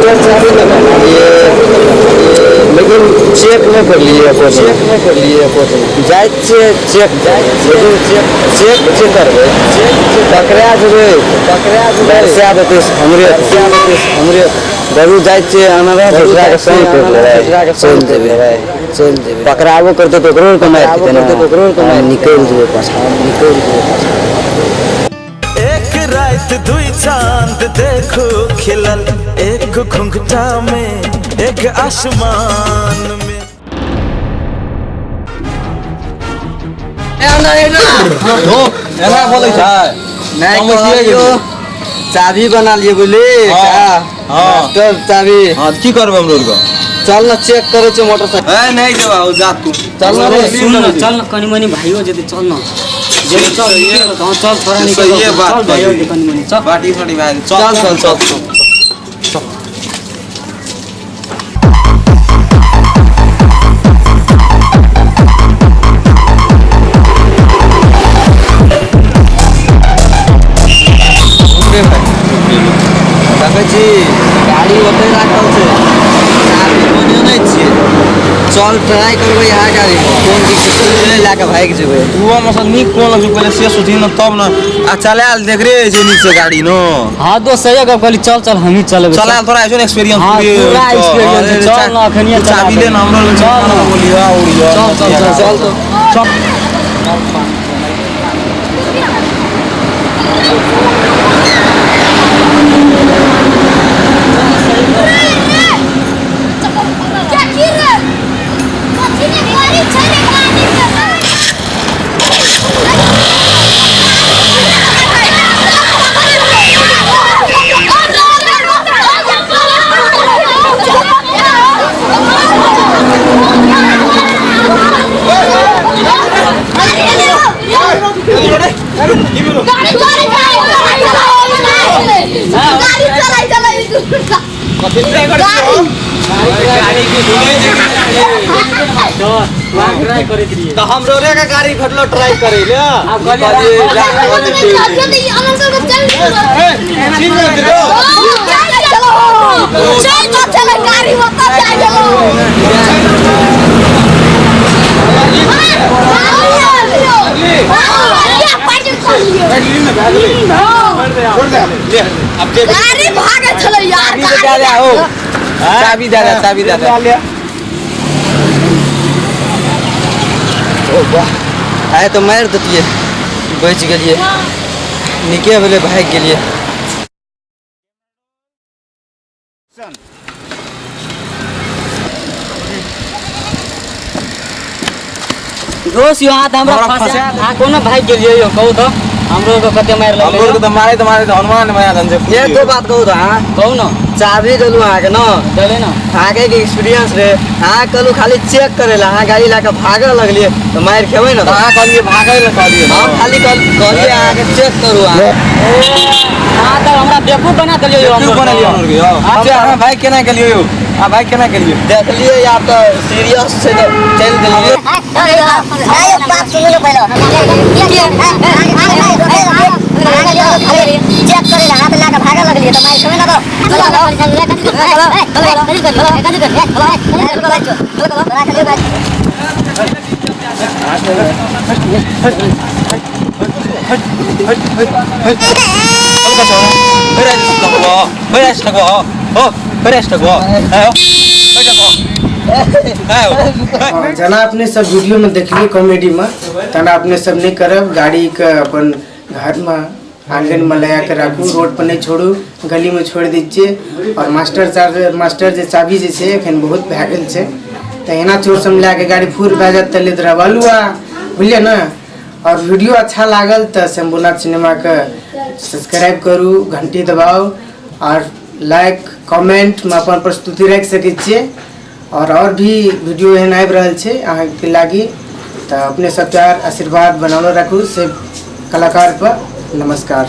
Master चाबी न बनलिए, लेकिन चेक नहि करलिए एको चेक नहि करलिए एको जाइ छियै चेक, लेकिन चेक चेक जे करबै चेक पकड़ा जेबै, पकड़ा जेबै, बरसा देतै हमरे, बरसा देतै हमरे। बरू जाइ छियै अनरा दूसराके संग करि लेबै, चलि जेबै, चलि जेबै। पकड़ाबो करतै तऽ ओकरो आरके मारि खेतै ने, ओकरो आरके मारि, निकलि जेबै पाछाँ, निकलि जेबै पाछाँ। एक रात दुई चांद देखो खिलल, एक घुंघटा में एक आसमान में। एना एना एना बोलै छै। नहि हम किए कहलियौ गेलियै? चाबी बना लिए बुझली। हाँ, हाँ। मास्टर चाबी। हाँ, की करबै हम रोड के? चल न चेक करै छै मोटरसाइकिल। ए नहीं जेबा, ओ जा तू। चल न रे, सुन न, चल न, कनि मनि भाइयो जेतै, चल न। जेतै, चल, हाँ, चल, थोड़ा निकल, ये बात चल, भाइयो करी। जेतै कनि मनि, चल। बाटी फाटी भए जेतै। चल, चल, चल, चल। देखै छी गाड़ी ओतै राखल छै, चाबी बनियो नहि छियै। चल ट्राई करबै इएह गाड़ी में, कोन दिक से चल लए कऽ भागि जेबै। तू हम असल नीक कोन लगै पहिले से सोचही न तब न। आ चलायल देख रे जे नीक से गाड़ी न। हाँ दोस्त सही गप कहली, चल चल हमही चलेबै। चलायल तोरा ऐसो एक्सपीरियंस। हाँ, पूरा एक्सपीरियंस छै। चल न, अखनिये चला चाबी ले न हमरो लग। चल न। बोलिया उड़िया। चल, चल, चल, चल तो। चल। गाड़ी चलाई चलाई गाड़ी। तऽ हमरो रे के गाड़ी घटलो ट्राई करै ले। कहलियै जा गाड़ी भागे छलै यार। चाबी दे दे हो, चाबी दे दे, चाबी दे दे। ओ वाह, आइ तऽ मारि देतियै, बचि गेलियै, नीके भेलै भागि गेलियै। दोस्त यो हाथ हमरा हमरा फंसा फंसा आ कोना भागि गेलियै यौ कहू तऽ, हमरो के कते मारि लगलै। हमरो के तऽ मारैत मारैत हनुमान बना देने छै। एक दो बात कहू तऽ अहाँ कहू न। चाबी देलहुँ अहाँके न? देलै न। अहाँके के एक्सपीरियंस रहे, अहाँ कहलहुँ खाली चेक करै लए, अहाँ गाड़ी लए कऽ भागऽ लगलियै तऽ मारि खेबै ने। तऽ अहाँ कहलियै भागै लए कहलियै। हम खाली कहलियै अहाँके चेक करू अहाँ। अहाँ तऽ हमरा बेवकूफ बना देलियै यौ। बेवकूफ बनेलियै हमरो के यौ। अच्छा, अहाँ भागि केना गेलियै यौ? अहाँ भागि केना गेलियै? देखलियै आब तऽ सीरियस छै तऽ चलि देलियै। बात सुनू ने पहिले, चेक करे हाथ लए कऽ भागऽ लगलियै तऽ मारि खेबै ने। जेना अपने सब वीडियो में देखलिए कॉमेडी में, तना अपने सब नहीं करब। गाड़ी के अपन घर में आंगन में लगा के राखू, रोड पर नहीं छोड़ू, गली में छोड़ दै छियै। और मास्टर चार्ज मास्टर जे चाबी जे छै एखन बहुत भए गेल छै, तऽ एना चोर सब लए के गाड़ी फूर भए जायत तऽ लेत रहब अलुआ, बुझलियै ने। और वीडियो अच्छा लागल तऽ शंभुनाथ सिनेमा के सब्सक्राइब करू, घंटी दबाउ और लाइक कमेंट में अपन प्रस्तुति राखि सकै छियै। और भी वीडियो एहन आबि रहल छै अहाँके लागी, तऽ अपने सब प्यार आशीर्वाद बनौने राखू से कलाकार पर। नमस्कार।